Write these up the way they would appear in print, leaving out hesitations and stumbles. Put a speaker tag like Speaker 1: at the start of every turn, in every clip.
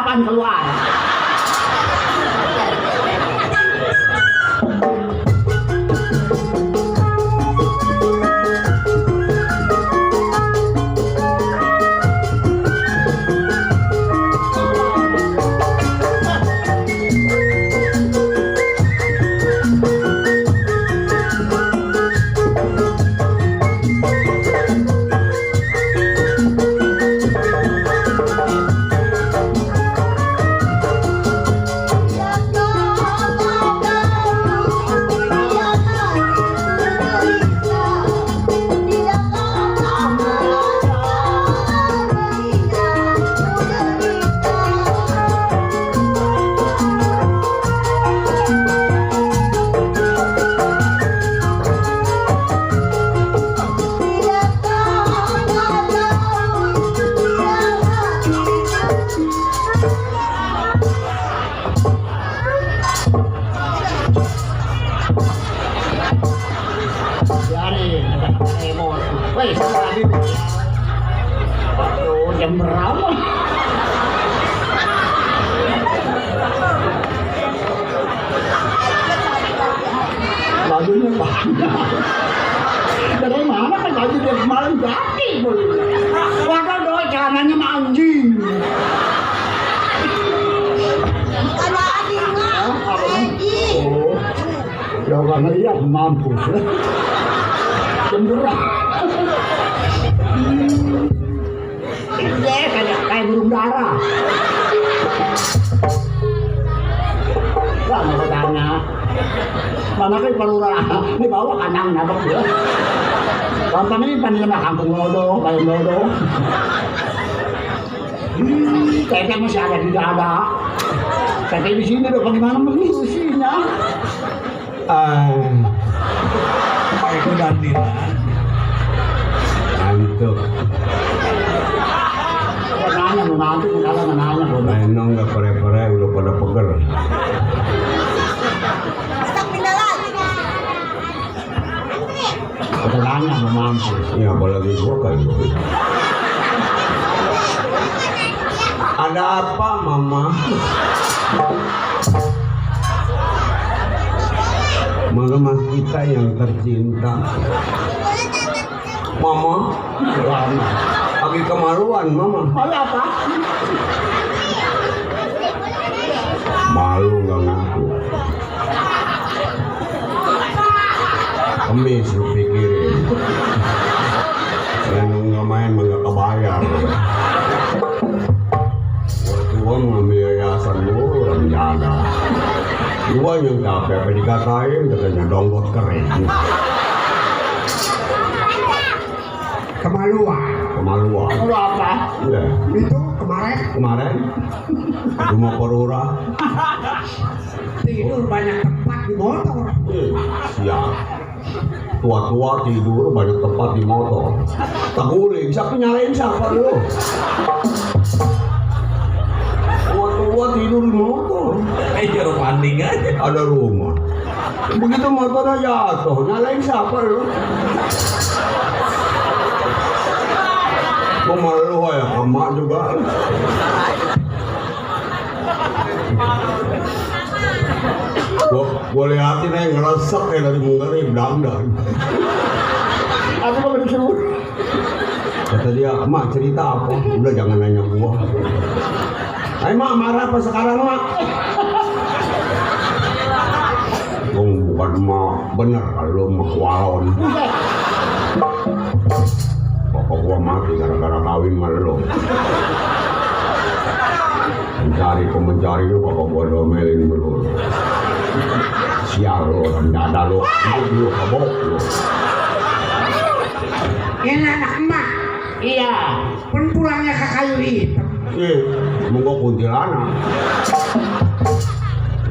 Speaker 1: kapan keluar? Woi, tadi aduh, jam berapa? Bajunya banyak. Dari mana kan baju dia kemarin ganti? Waduh, doa celananya mah anjing.
Speaker 2: Ada adiknya, Egi.
Speaker 1: Oh, ya karena iya mampus. Cemberang. Kayak burung dara. Wah, mau tanya. Mana kan palura? Ini bawa kandang nabok dia. Contohnya ini panjang kampung lodo, kayak lodo. Kayaknya masih ada di dada. Kayaknya di sini udah bagaimana mengisinya?
Speaker 3: Itu gantilan.
Speaker 4: Mantap.
Speaker 1: Nanya, nanti kalau nanya,
Speaker 4: Enong nggak pere-pere udah pada pegel.
Speaker 2: Masak pindah lagi.
Speaker 1: udah nanya mau mampu.
Speaker 4: Ya apalagi gua kan. Ada apa, Mama? Mama kita yang tercinta. Mama, lagi kemaluan, Mama.
Speaker 1: Ada apa?
Speaker 4: Malu nggak ngaku. Kemis lu pikirin. Saya nggak main nggak kebayar. Waktu gua ngambil yayasan dulu orang jaga. Gua yang capek apa dikatain katanya donggot keren.
Speaker 3: Kemaluan.
Speaker 4: Kemaluan.
Speaker 1: Lu apa?
Speaker 4: Ya.
Speaker 3: Itu kemarin
Speaker 4: Rumah Perura.
Speaker 3: tidur banyak tempat di motor.
Speaker 4: Siap. Tua-tua tidur banyak tempat di motor. Teguling, siapa nyalain siapa dulu? Tua-tua tidur di motor.
Speaker 3: Ayo banding aja.
Speaker 4: Ada rumah. Begitu motornya jatuh, nyalain siapa dulu? Kok malu ya, emak juga. Gua liatin aja ngeresek kayak dari Munggaris dandan.
Speaker 1: Aku mau disuruh.
Speaker 4: Kata dia, emak cerita apa? Udah jangan nanya gua. Ayo mak, marah apa sekarang mak? Bukan emak, bener kalau emak walon. Pokok gua mati gara-gara kawin sama lo. Mencari itu pokok gua domelin dulu. Sial lo, dada lo, itu dulu kabok lo.
Speaker 3: Ini anak emak.
Speaker 1: Iya.
Speaker 3: Pun pulangnya ke kayu hitam.
Speaker 4: Emang gua kuntilanak.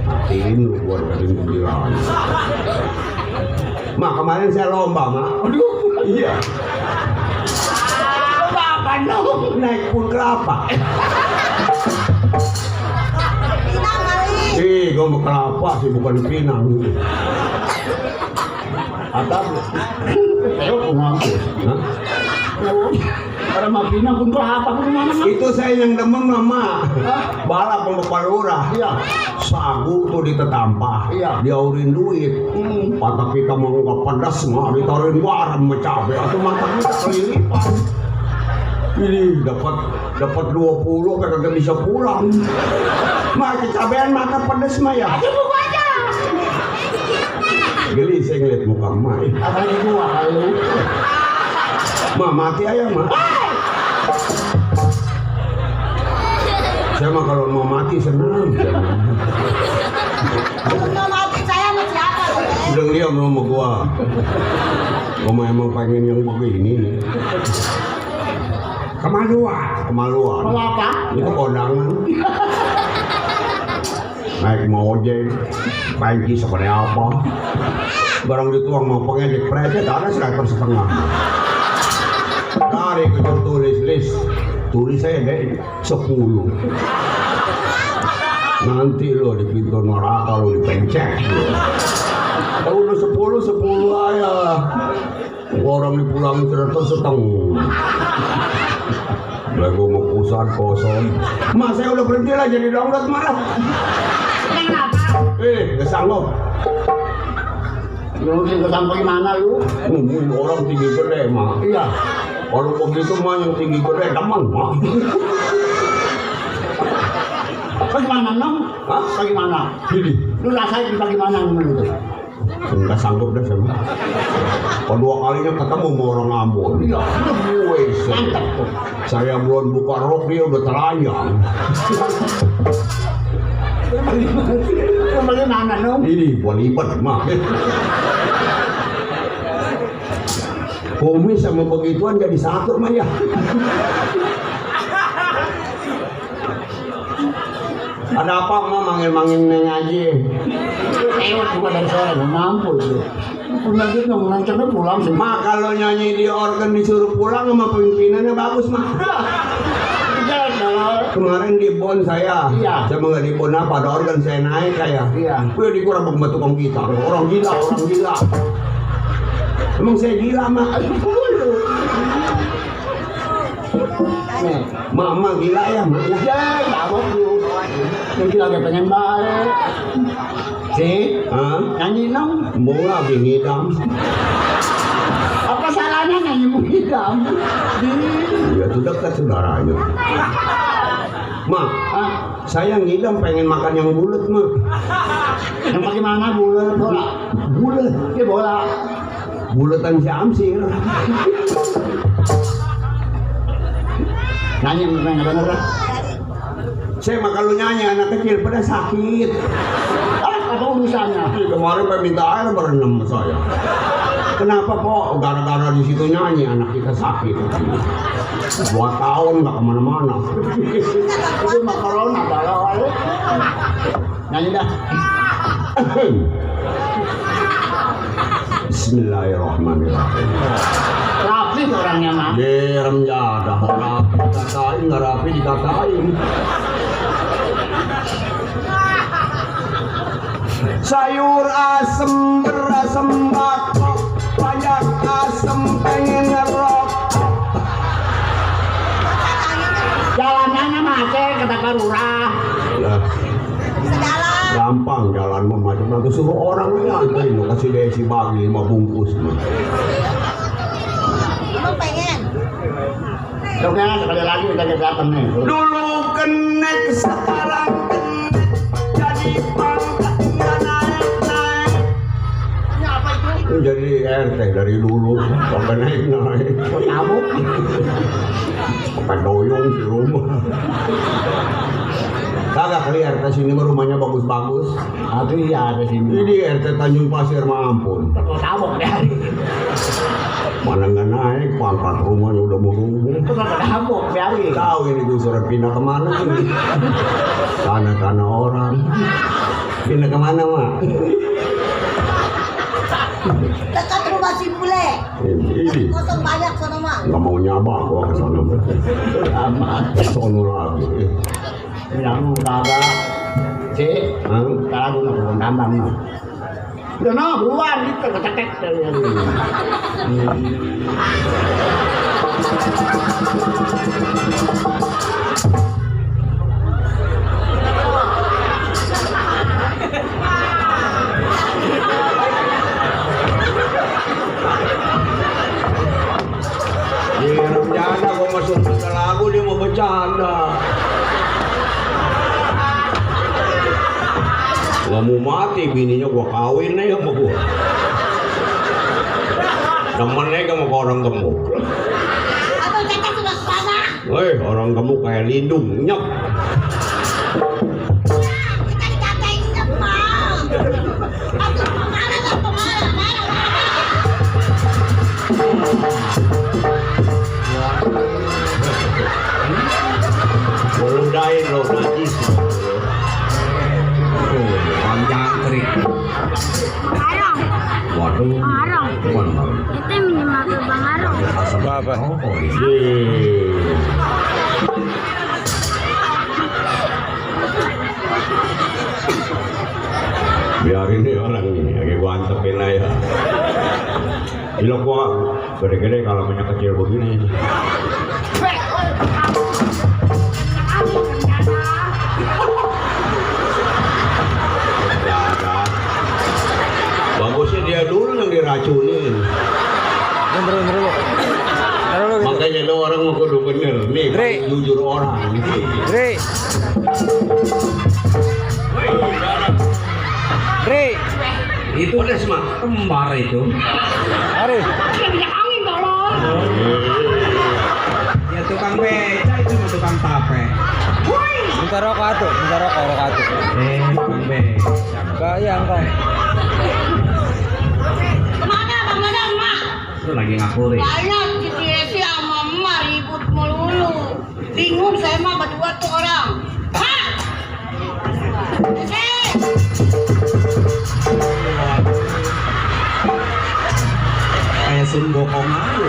Speaker 4: Matiin lu gua deketin kuntilanak. Mak, kemarin saya lomba, Mak.
Speaker 1: Aduh.
Speaker 4: Iya.
Speaker 1: Apa dong?
Speaker 4: Naik pun kelapa.
Speaker 2: Pinang kali.
Speaker 4: Gua mau kelapa sih, bukan pinang.
Speaker 1: Atau, ayo mampus.
Speaker 4: Hah?
Speaker 1: Para mabinang kung kelapa kung mana
Speaker 4: Itu saya yang demen mama. Balap sama palura.
Speaker 1: Iya.
Speaker 4: Sagu tuh ditetampa.
Speaker 1: Iya.
Speaker 4: Diaurin duit. Patah kita mau nggak pedas mah ditaruhin garam sama cabai atau mata kita kelilipan. Ini dapat 20 kagak bisa pulang. Makan cabean makan pedas mah ya.
Speaker 2: Aduh, buku aja.
Speaker 4: Geli saya ngeliat muka emak.
Speaker 1: apalagi gua kali
Speaker 4: Ma mati ayam mah. Saya mah kalau mau mati senang.
Speaker 2: Mau mati saya sama siapa loh, Teh?
Speaker 4: Udah dia belum sama gua. Gua emang pengen yang begini nih. Kemaluan.
Speaker 1: kelapa
Speaker 4: Itu kondangan. Naik ojek, pagi seperti apa? Barang dituang mau pengedek preset ada 100,5. Dari kejur tulis saya deh 10. Nanti lo di pintu neraka lo dipencet. Kalau udah 10 aja. Orang dipulangin 100,5. Lagu mau pusat kosong. Mas saya udah berhenti lah jadi download malah.
Speaker 1: kenapa
Speaker 4: Gak sanggup.
Speaker 1: lu sih sampai mana lu
Speaker 4: Ngomongin orang tinggi gede mah.
Speaker 1: iya
Speaker 4: Kalau begitu mah yang tinggi gede teman mah.
Speaker 1: bagaimana nong
Speaker 4: Hah?
Speaker 1: bagaimana
Speaker 4: Jadi
Speaker 1: lu rasain bagaimana menurut lu
Speaker 4: nggak sanggup dah sama. Kedua kalinya ketemu sama orang Ambon.
Speaker 1: iya
Speaker 4: Wes,
Speaker 1: mantap tuh
Speaker 4: saya belum buka rok dia udah telanjang.
Speaker 1: bagaimana nong
Speaker 4: Ini buat libat mah. Kumis sama begituan jadi satu mah ya. Ada apa mah manggil-manggil neng aja.
Speaker 1: juga dari sore nggak mampu itu udah gitu ngancernya pulang sih
Speaker 4: Mah kalau nyanyi di organ disuruh pulang sama pimpinannya bagus mah. Kemarin di Bon saya,
Speaker 1: Iya.
Speaker 4: saya nggak di Bon apa, ada organ saya naik saya.
Speaker 1: Iya.
Speaker 4: Wih dikurang bang tukang gitar, orang gila. Emang saya gila mah.
Speaker 1: nih
Speaker 4: Mama gila ya mah.
Speaker 1: ya tabok lu mungkin lagi pengen balik sih
Speaker 4: Hah?
Speaker 1: nyanyi nong
Speaker 4: Mau lagi ngidam.
Speaker 1: apa salahnya nyanyi muhidam
Speaker 4: Ya itu dekat saudaranya. Ma,
Speaker 1: ah
Speaker 4: saya ngidam pengen makan yang bulat mah.
Speaker 1: yang bagaimana bola
Speaker 4: Bulat,
Speaker 1: ya bola
Speaker 4: bulatan si Amsir.
Speaker 1: nyanyi pengen bener
Speaker 4: Saya mah kalau nyanyi anak kecil pada sakit.
Speaker 1: apa urusannya
Speaker 4: Kemarin pengen minta air berenam sama saya. Kenapa kok? Gara-gara di situ nyanyi anak kita sakit. 2 tahun nggak kemana-mana.
Speaker 1: itu mah corona kalau nyanyi dah
Speaker 4: Bismillahirrahmanirrahim.
Speaker 1: rapi tuh orangnya mah
Speaker 4: Direm jadah, rapi dikatain, nggak rapi dikatain. Sayur asem berasem bakok, banyak asem pengen ngerok.
Speaker 1: jalanannya macet kata karurah
Speaker 4: Lah,
Speaker 2: Bisa jalan.
Speaker 4: gampang jalan mah macam nanti suruh orang nyantai lo kasih desi bagi 5 bungkus.
Speaker 2: Emang pengen.
Speaker 1: oke sekali lagi kita datang nih
Speaker 4: Dulu kenek sekarang kenek jadi pangkatnya naik.
Speaker 1: ini apa itu
Speaker 4: Jadi RT dari dulu sampai naik.
Speaker 1: tabuk
Speaker 4: Pakai doyong di rumah. Kagak kali RT sini mah rumahnya bagus-bagus.
Speaker 1: aduh iya ada sini
Speaker 4: Ini RT Tanjung Pasir mah ampun.
Speaker 1: tabuk deh
Speaker 4: Mana nggak naik pangkat rumahnya udah mau rubuh.
Speaker 1: itu kan tabuk biarin
Speaker 4: Tahu ini gue suruh pindah kemana ini? Karena orang. Pindah kemana mah?
Speaker 2: Dekat rumah si Bule.
Speaker 4: Ini
Speaker 2: Kosong banyak sono mah.
Speaker 4: nggak mau nyaba gua ke sana.
Speaker 1: aman
Speaker 4: Sono lagi.
Speaker 1: yang kagak sih
Speaker 4: Hah?
Speaker 1: kalau aku nggak tambah mah Udah no, buruan gitu, kecekek.
Speaker 4: Dia bercanda, gua masuk ke lagu dia mau bercanda. Gua mau mati bininya gua kawin aja sama gua. Temennya sama orang gemuk.
Speaker 2: Atau Caca sudah sana.
Speaker 4: Woi, orang gemuk kayak lindung nyok.
Speaker 2: Kita dikatain nyepang. Aku pemarah lah, pemarah.
Speaker 4: Meludahin lo najis.
Speaker 3: Panjang kerik.
Speaker 5: Arong,
Speaker 4: Waduh.
Speaker 5: Arong.
Speaker 4: Benar.
Speaker 5: Itu minimal Bang Arong.
Speaker 3: Apa?
Speaker 4: Biarin deh orang ini, lagi gua antepin aja. Gila gua gede-gede kalau punya kecil begini. Ya, kan. Bagusnya dia dulu yang diracunin. Makanya lo orang mau kudu bener nih, paling jujur orang.
Speaker 3: Dre, itu ada semua kembar itu. Hari. Ya tukang beca itu mah tukang tape.
Speaker 6: Minta rokok atuh, minta rokok atuh.
Speaker 3: Tukang beca.
Speaker 6: Bayang kau.
Speaker 2: Kemana Bang Dadang, Mak?
Speaker 3: Itu lagi ngapurin.
Speaker 2: Banyak si Desi sama Emak ribut melulu. Bingung saya mah berdua tuh orang. Hah? Desi!
Speaker 3: Kayak sun bokong aja.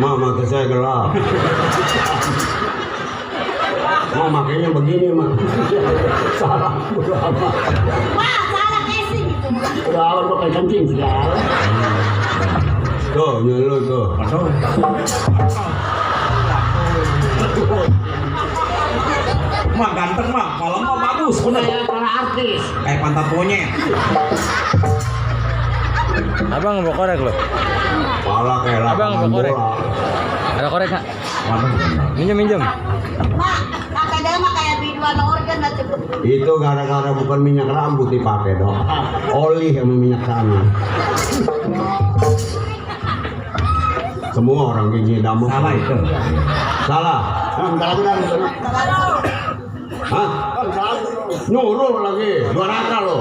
Speaker 4: Mama ke saya gelap. Makanya begini mah. Salah berapa?
Speaker 2: Wah, salah casing itu.
Speaker 1: Udah awal pakai kencing segala.
Speaker 4: Tuh, nyelu tuh.
Speaker 3: Mak ganteng mak, kalau mah bagus bener.
Speaker 1: Saya para artis.
Speaker 3: Kayak pantat monyet.
Speaker 6: Abang mau korek lo?
Speaker 4: Pala kayak
Speaker 6: Abang,
Speaker 4: lapangan
Speaker 6: mau korek?
Speaker 4: bola.
Speaker 6: Ada korek nggak?
Speaker 3: Waduh.
Speaker 6: Minjem.
Speaker 2: Mak, kata dia mah kayak biduan organ lah cepet.
Speaker 4: Itu gara-gara bukan minyak rambut dipakai dong. Oli sama minyak sana. Semua orang gigi damu.
Speaker 3: Salah itu.
Speaker 4: Salah.
Speaker 1: Enggak lagi dah.
Speaker 4: Hah? Nyuruh lagi. Dua nakal lo.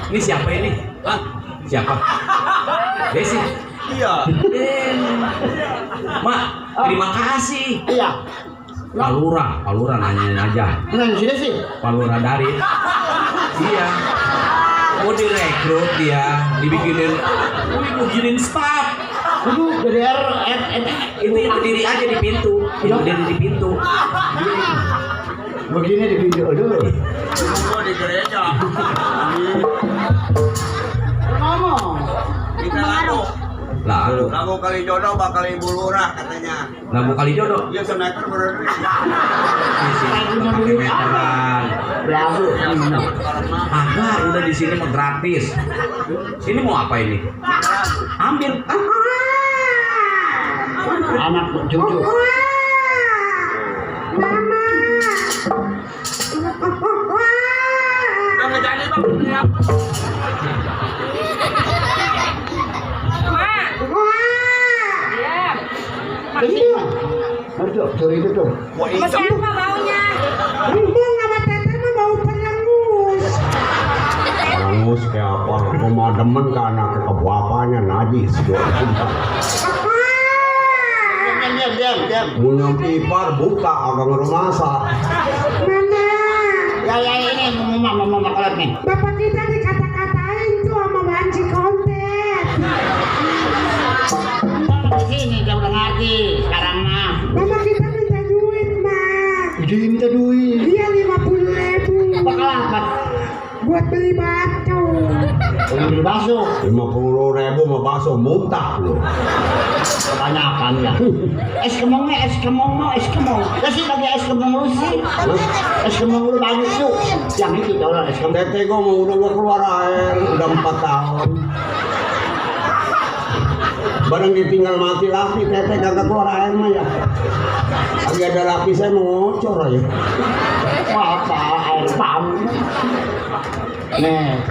Speaker 3: Ini siapa ini? Hah? Siapa? Desi.
Speaker 4: Iya.
Speaker 3: Mak, terima kasih.
Speaker 1: Iya.
Speaker 3: Palura nanyain aja.
Speaker 1: Nah, di sini sih.
Speaker 3: Palura dari. Iya. Mau direkrut dia, dibikinin staff.
Speaker 1: Kudu BDR
Speaker 3: Itu yang berdiri aja di pintu. Yang berdiri di pintu.
Speaker 1: begini di video dulu.
Speaker 4: Gua di gereja.
Speaker 1: Ngomong.
Speaker 4: Kita lagu.
Speaker 3: Lalu,
Speaker 4: Lagu kali jodoh bakal ibu lurah katanya.
Speaker 3: lagu kali jodoh.
Speaker 4: Dia semeter berarti.
Speaker 3: Pakai meteran.
Speaker 1: Lagu.
Speaker 3: Agak udah di sini mah gratis. Ini mau apa ini? Ambil.
Speaker 1: Anak cucu.
Speaker 4: Udah jadi bang.
Speaker 1: Di sini. Aduh, curi itu tuh.
Speaker 5: Siapa maunya?
Speaker 4: Angus kayak apa? demen ke anak ke bapaknya najis.
Speaker 1: Diam.
Speaker 4: Punya ipar buka agak ngerumasa.
Speaker 1: Ya ini mama kolot nih.
Speaker 7: Bapak kita dikata-katain tuh sama banci konten.
Speaker 1: Di sini dia udah ngerti sekarang mah.
Speaker 7: Bapak kita minta duit, Mak.
Speaker 1: Dia minta duit.
Speaker 7: Dia 50.000
Speaker 1: Bakal apa?
Speaker 7: buat beli batu.
Speaker 1: Beli bakso.
Speaker 4: 50.000 mau bakso muntah loh.
Speaker 1: Kebanyakan ya. Es kemong. Ya sih bagi es kemong lu sih. Es kemong lu banyak tuh. Yang itu kalau es kemong.
Speaker 4: Tete gua mau udah keluar air udah 4 tahun. Barang ditinggal mati laki, Tete kagak keluar air mah ya. Lagi ada laki saya mau ngocor aja.
Speaker 1: Apa air pam. Nih.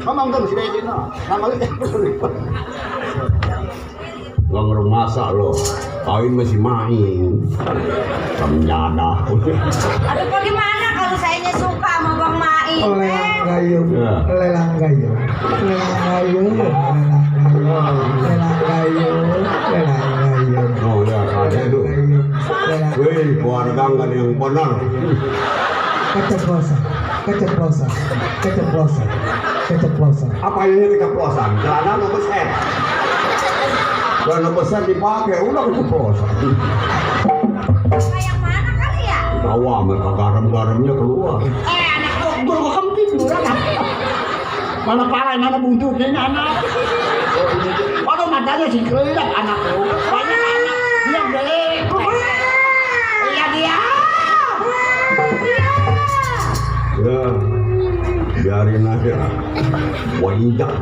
Speaker 1: Ngomong tuh sini no. Nama lu
Speaker 4: Gak ngerumasa lo. Kawin masih main. Kamnyada.
Speaker 5: Aduh bagaimana kalau saya suka sama Bang Main?
Speaker 7: Lelang gayung.
Speaker 4: Ya.
Speaker 7: Lelang gayung.
Speaker 4: Oh ya, ada itu. Wih, keluarga nggak ada yang benar.
Speaker 7: Keceplosan.
Speaker 4: Apa ini keceplosan? Celana lo besar. Celana besar dipakai, udah keceplosan.
Speaker 5: Kayak mana kali ya?
Speaker 4: Tawa, mereka garam-garamnya keluar.
Speaker 1: anak gua kempit dulu. Mana palai, mana buntutnya anak. Waduh matanya sih kelihatan anak lu. Banyak anak. Diam deh. Iya dia.
Speaker 4: Ya, biarin aja. Wajak.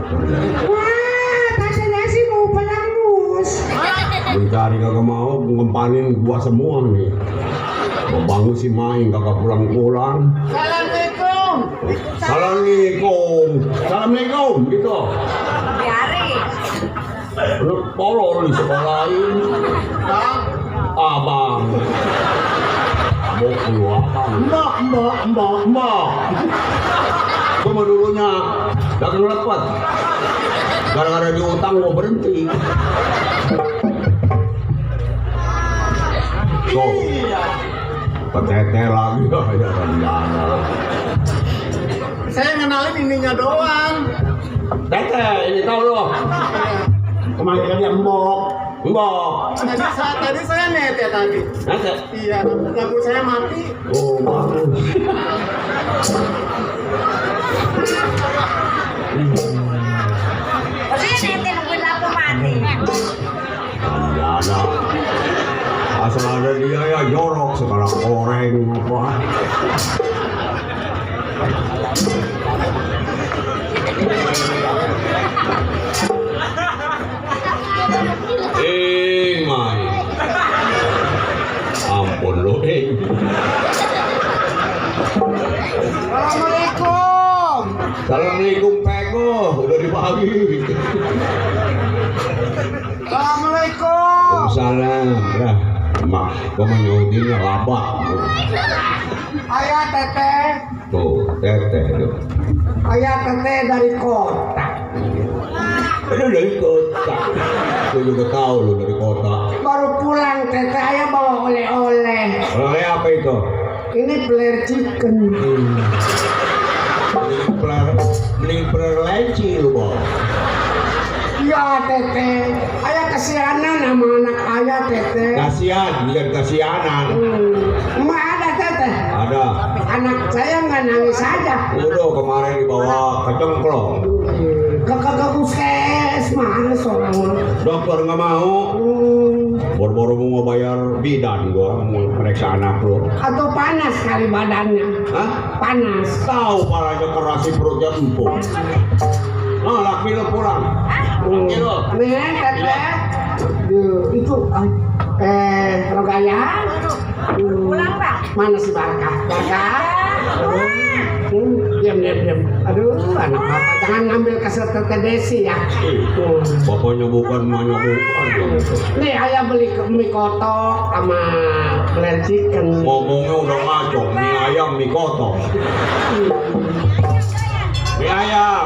Speaker 7: Wah, Tante Nasi mau pelangus.
Speaker 4: Mencari kagak mau, ngempanin gua semua nih. Membangun si main kagak pulang-pulang. Assalamualaikum gitu.
Speaker 5: Biarin.
Speaker 4: Lu tolol di sekolahin. Abang. Abang keluar. Mbak. Cuma dulunya dagang lepet. Gara-gara diutang mau berhenti. So, petete lagi ya rencana.
Speaker 1: Saya ngenalin ininya doang.
Speaker 4: Tete, ini tahu lo.
Speaker 1: Kemarin dia mbok.
Speaker 8: Tadi saya net ya tadi.
Speaker 4: Tete.
Speaker 8: Iya, lampu saya mati.
Speaker 4: Oh, bagus.
Speaker 5: Maksudnya nanti nungguin lampu mati.
Speaker 4: Ada. Asal ada dia ya jorok sekarang goreng apa. Mai. Ampun lo,
Speaker 8: Assalamualaikum.
Speaker 4: Assalamualaikum Peko, udah dibagi.
Speaker 8: Assalamualaikum.
Speaker 4: Salam, dah. Mak, kau menyuruhin labak.
Speaker 8: Ayah teteh.
Speaker 4: Tuh, Tete tuh.
Speaker 8: Ayah teteh dari kota.
Speaker 4: Ada dari kota. Gue juga tahu lo dari kota.
Speaker 8: Baru pulang teteh, ayah bawa oleh-oleh.
Speaker 4: Oleh apa itu?
Speaker 8: Ini player chicken.
Speaker 4: Mending perlenci lu bang.
Speaker 8: Iya teteh. Ayah kesianan sama anak ayah teteh.
Speaker 4: Kasihan, bukan kasihanan.
Speaker 8: Emak ada teteh.
Speaker 4: Ada.
Speaker 8: Anak saya nggak nangis aja.
Speaker 4: Udah kemarin dibawa ke Cengklong.
Speaker 8: Ke puskes mana soalnya.
Speaker 4: Dokter nggak mau. Boro-boro mau bayar bidan gua mau periksa anak lu.
Speaker 8: Atau panas kali badannya.
Speaker 4: Hah?
Speaker 8: Panas.
Speaker 4: Tahu palanya keras si perutnya empuk. Nah, laki lu pulang. Laki lu.
Speaker 8: Nih teteh. Itu Rogaya.
Speaker 5: Pulang Bang.
Speaker 8: Mana si Barkah? Barkah. Diam. Aduh, anak bapak jangan ngambil kesel teteh Desi ya.
Speaker 4: Bapaknya bukan, mamanya bukan.
Speaker 8: Nih ayah beli mie kotok sama plain chicken.
Speaker 4: Ngomongnya udah ngaco, mie ayam, mie kotok. Mie ayam.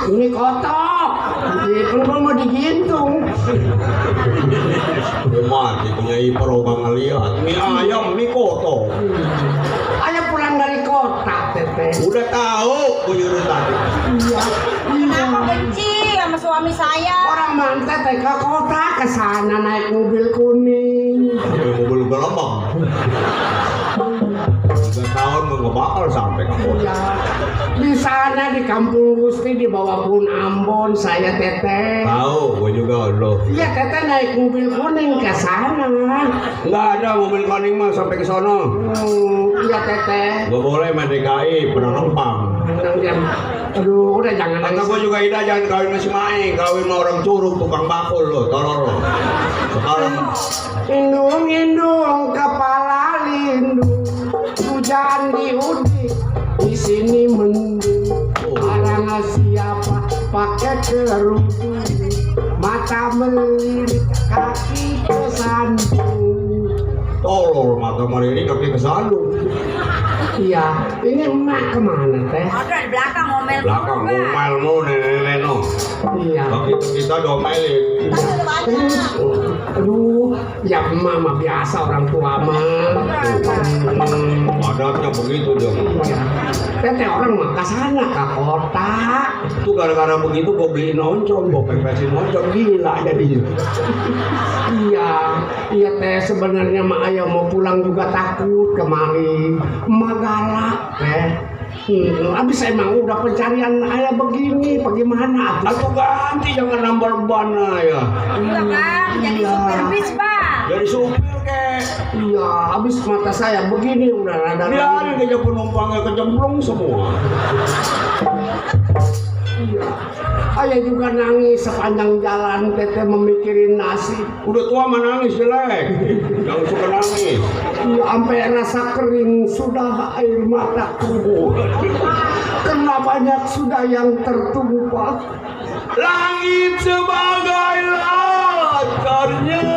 Speaker 8: Ini kotok. Ini mau digintung.
Speaker 4: Mati punya ipar orang ngeliat. Mie ayam, mie koto.
Speaker 8: Ayah pulang dari kota, Teteh.
Speaker 4: Udah tahu, punya udah tadi.
Speaker 8: Iya.
Speaker 5: Kenapa benci sama suami saya?
Speaker 8: Orang mantet ke kota ke sana naik mobil kuning.
Speaker 4: Mobil gelembang. 3 tahun nggak bakal sampai ke kota.
Speaker 8: Iya. Di sana di Kampung Gusti di bawah Pun Ambon saya Teteh.
Speaker 4: Tahu, gue juga lo.
Speaker 8: Iya Teteh naik mobil kuning ke sana.
Speaker 4: Nggak ada mobil kuning mah sampai ke sono.
Speaker 8: Iya Teteh.
Speaker 4: Gak boleh main DKI, pernah numpang.
Speaker 8: Aduh, udah jangan
Speaker 4: Kata
Speaker 8: nangis.
Speaker 4: gue juga Ida jangan kawin sama si Maing, kawin sama orang curug, tukang bakul lo, tolong lo. Sekarang
Speaker 8: Indung kepala lindung, hujan diudik, di sini mendung. Barang siapa pakai kerudung, mata melirik, kaki kesandung.
Speaker 4: tolol mata ini kaki kesandung.
Speaker 8: Iya, ini emak kemana teh?
Speaker 5: Ada di belakang ngomel.
Speaker 4: Belakang ngomelmu nenek no.
Speaker 8: Iya.
Speaker 4: Kaki kita domelin.
Speaker 8: Aduh, ya emak mah biasa orang tua mah.
Speaker 4: Adatnya begitu dong.
Speaker 8: Iya. Teteh orang mah ke sana ke kota.
Speaker 4: Itu gara-gara begitu gue beliin oncom, gue pepesin oncom gila jadi.
Speaker 8: Iya, iya teh sebenarnya mak ayah mau pulang juga takut kemari. Emak galak teh. Abis emang udah pencarian ayah begini, bagaimana?
Speaker 4: Atau ganti jangan nambah ban ya.
Speaker 5: Iya kan, jadi supir bis Pak.
Speaker 4: Jadi supir kek.
Speaker 8: Iya, abis mata saya begini udah rada.
Speaker 4: Biarin aja penumpangnya kecemplung semua.
Speaker 8: Iya. Ayah juga nangis sepanjang jalan teteh memikirin nasib.
Speaker 4: Udah tua mah nangis jelek. Jangan suka nangis.
Speaker 8: Iya, sampai rasa kering sudah air mata keluar. Karena banyak sudah yang tertumpah.
Speaker 4: Langit sebagai latarnya.